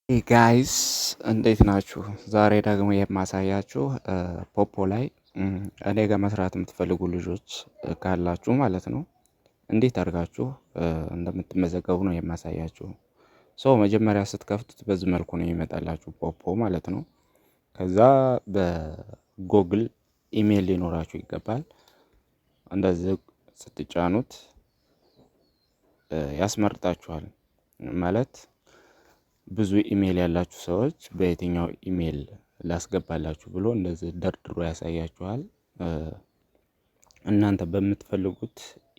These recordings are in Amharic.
Guys፣ እንዴት ናችሁ? ዛሬ ደግሞ የማሳያችሁ ፖፖ ላይ እኔ ጋር መስራት የምትፈልጉ ልጆች ካላችሁ ማለት ነው፣ እንዴት አድርጋችሁ እንደምትመዘገቡ ነው የማሳያችሁ። So መጀመሪያ ስትከፍቱት በዚህ መልኩ ነው የሚመጣላችሁ ፖፖ ማለት ነው። ከዛ በ Google email ሊኖራችሁ ይገባል። እንደዚህ ስትጫኑት ያስመርጣችኋል፣ ማለት ብዙ ኢሜይል ያላችሁ ሰዎች በየትኛው ኢሜይል ላስገባላችሁ ብሎ እንደዚህ ደርድሮ ያሳያችኋል። እናንተ በምትፈልጉት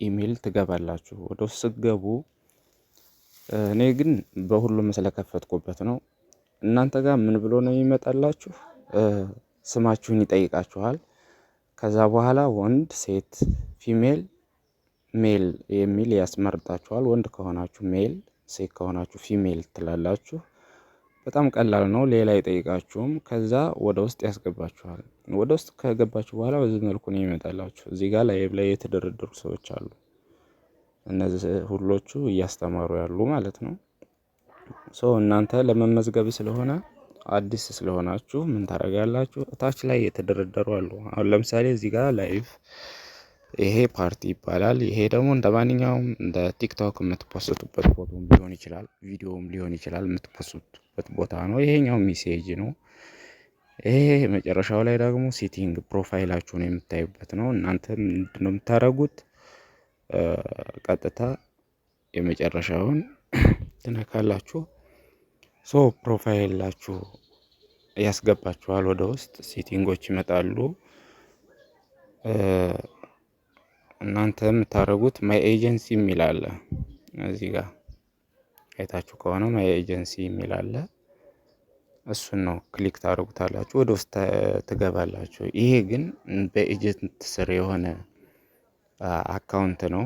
ኢሜይል ትገባላችሁ። ወደ ውስጥ ስትገቡ፣ እኔ ግን በሁሉም ስለከፈትኩበት ነው። እናንተ ጋር ምን ብሎ ነው የሚመጣላችሁ? ስማችሁን ይጠይቃችኋል። ከዛ በኋላ ወንድ፣ ሴት፣ female፣ male የሚል ያስመርጣችኋል። ወንድ ከሆናችሁ male፣ ሴት ከሆናችሁ female ትላላችሁ። በጣም ቀላል ነው። ሌላ አይጠይቃችሁም። ከዛ ወደ ውስጥ ያስገባችኋል። ወደ ውስጥ ከገባችሁ በኋላ በዚህ መልኩ ነው የሚመጣላችሁ። እዚህ ጋር live ላይ የተደረደሩ ሰዎች አሉ። እነዚህ ሁሎቹ እያስተማሩ ያሉ ማለት ነው። So እናንተ ለመመዝገብ ስለሆነ፣ አዲስ ስለሆናችሁ ምን ታደርጋላችሁ? እታች ላይ የተደረደሩ አሉ። አሁን ለምሳሌ እዚህ ጋር live፣ ይሄ ፓርቲ ይባላል። ይሄ ደግሞ እንደ ማንኛውም እንደ ቲክቶክ የምትፖስቱበት ፎቶም ሊሆን ይችላል፣ ቪዲዮም ሊሆን ይችላል፣ የምትፖስቱበት ቦታ ነው። ይሄኛው message ነው። ይሄ መጨረሻው ላይ ደግሞ setting profile ኣችሁን የምታዩበት ነው። እናንተ ምንድነው የምታደርጉት? ቀጥታ የመጨረሻውን ትነካላችሁ። So profile ኣችሁ ያስገባችኋል፣ ወደ ውስጥ setting ኦች ይመጣሉ። እናንተ የምታደርጉት my agency የሚል አለ። እዚህ ጋር አይታችሁ ከሆነ my agency የሚል አለ። እሱን ነው click ታደርጉታላችሁ፣ ወደ ውስጥ ትገባላችሁ። ይሄ ግን በ agent ስር የሆነ account ነው።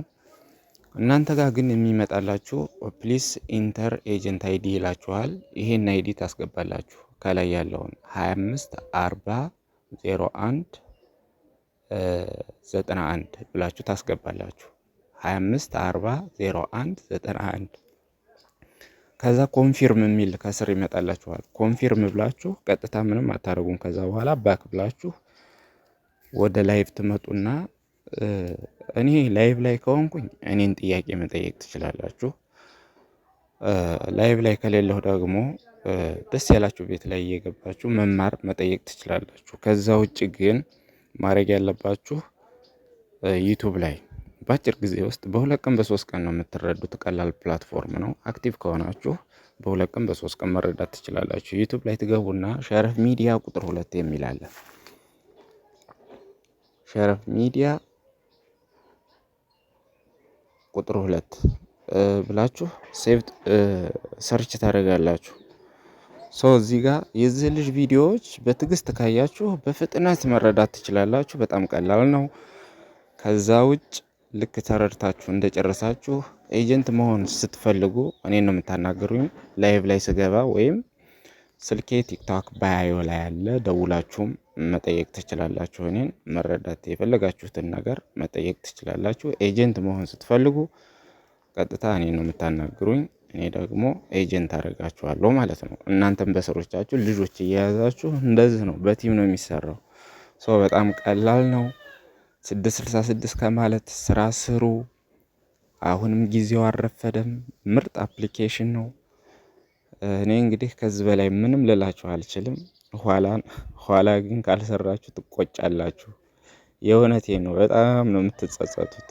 እናንተ ጋር ግን የሚመጣላችሁ "Please enter agent ID" ይላችኋል። ይሄን ID ታስገባላችሁ። ከላይ ያለውን 25 40 01 91 ብላችሁ ታስገባላችሁ። 25 40 01 91። ከዛ confirm የሚል ከስር ይመጣላችኋል። Confirm ብላችሁ ቀጥታ ምንም አታደርጉም። ከዛ በኋላ back ብላችሁ ወደ live ትመጡና እኔ live ላይ ከሆንኩኝ እኔን ጥያቄ መጠየቅ ትችላላችሁ። Live ላይ ከሌለሁ ደግሞ ደስ ያላችሁ ቤት ላይ እየገባችሁ መማር መጠየቅ ትችላላችሁ። ከዛ ውጭ ግን ማድረግ ያለባችሁ YouTube ላይ በአጭር ጊዜ ውስጥ፣ በ2 ቀን በ3 ቀን ነው የምትረዱት። ቀላል platform ነው። Active ከሆናችሁ በ2 ቀን በ3 ቀን መረዳት ትችላላችሁ። YouTube ላይ ትገቡና ሸረፍ ሚዲያ ቁጥር 2 የሚል አለ። ሸረፍ ሚዲያ ቁጥር 2 ብላችሁ save search ታደርጋላችሁ። So እዚህ ጋር የዚህ ልጅ ቪዲዮዎች በትዕግስት ካያችሁ በፍጥነት መረዳት ትችላላችሁ። በጣም ቀላል ነው። ከዛ ውጭ ልክ ተረድታችሁ እንደጨረሳችሁ agent መሆን ስትፈልጉ እኔን ነው የምታናግሩኝ። Live ላይ ስገባ ወይም ስልኬ ቲክቶክ bio ላይ አለ። ደውላችሁም መጠየቅ ትችላላችሁ። እኔን መረዳት የፈለጋችሁትን ነገር መጠየቅ ትችላላችሁ። Agent መሆን ስትፈልጉ ቀጥታ እኔን ነው የምታናግሩኝ። እኔ ደግሞ agent አደርጋችኋለሁ ማለት ነው። እናንተም በስሮቻችሁ ልጆች እየያዛችሁ እንደዚህ ነው፣ በ team ነው የሚሰራው። So በጣም ቀላል ነው። 666 ከማለት ስራ ስሩ። አሁንም ጊዜው አልረፈደም። ምርጥ application ነው። እኔ እንግዲህ ከዚህ በላይ ምንም ልላችሁ አልችልም። ኋላ ኋላ ግን ካልሰራችሁ ትቆጫላችሁ። የእውነቴን ነው። በጣም ነው የምትጸጸቱት።